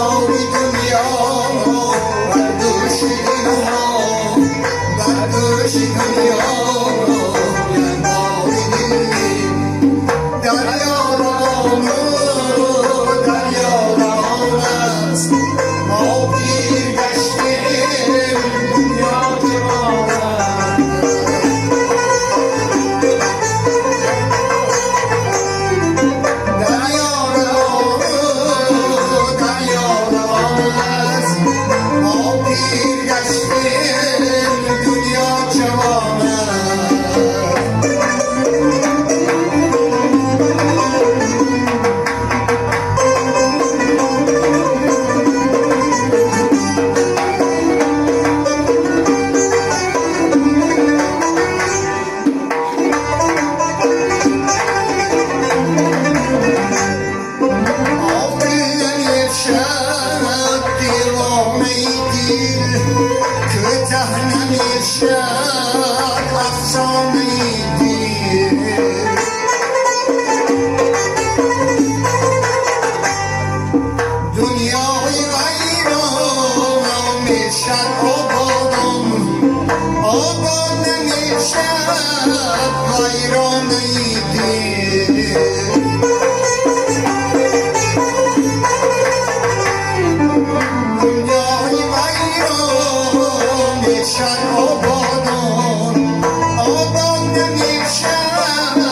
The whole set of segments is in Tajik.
باری دنیا بر دوش دلها بر دوش دنیا یک باری دل دریا روان دریا روان است ما پیر گشتیم دنیا جوان است دریا روان دریا روان است ما پیر گشتیم دنیا جوان است. عاقل شد دیوانه دل که نمیشد افسانه دل دنیای ویران میشد آبادان آباد نمیشد ویرانه دل دنیای ویران میشد آبادان آباد نمیشد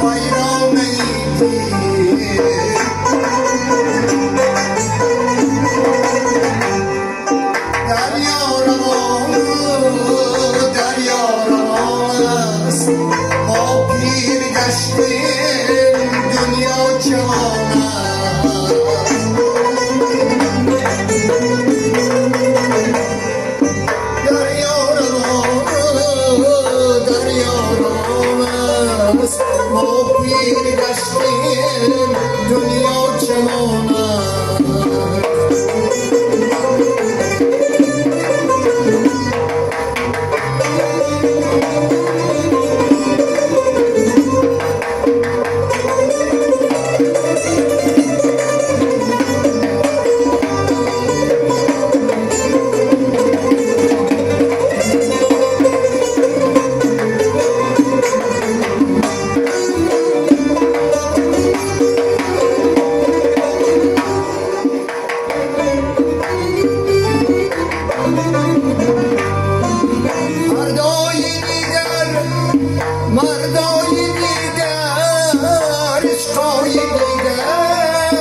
ویرانه دل دریا روان دریا روان است ما پیر گشتیم دنیا جوان است دریا روان دریا روان است ما پیر گشتیم دنیا جوان است. مردای دیگر مردای دیگر عشقای دیگر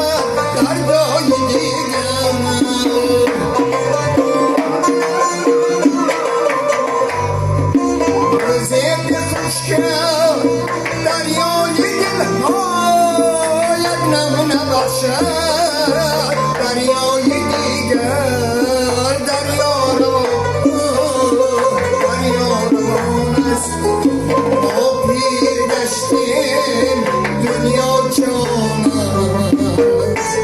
دردای دیگر روزی خشک دریای دلها یک نم نباشد دریای دیگر دریا رو دریا روان است ما پیر گشتیم دنیا جوان است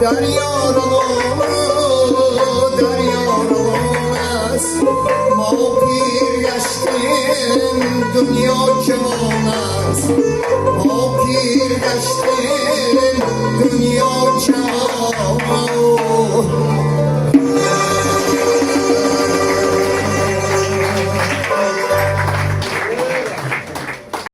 دریا روان دریا روان است ما پیر گشتیم دنیا جوان است ما پیر گشتیم.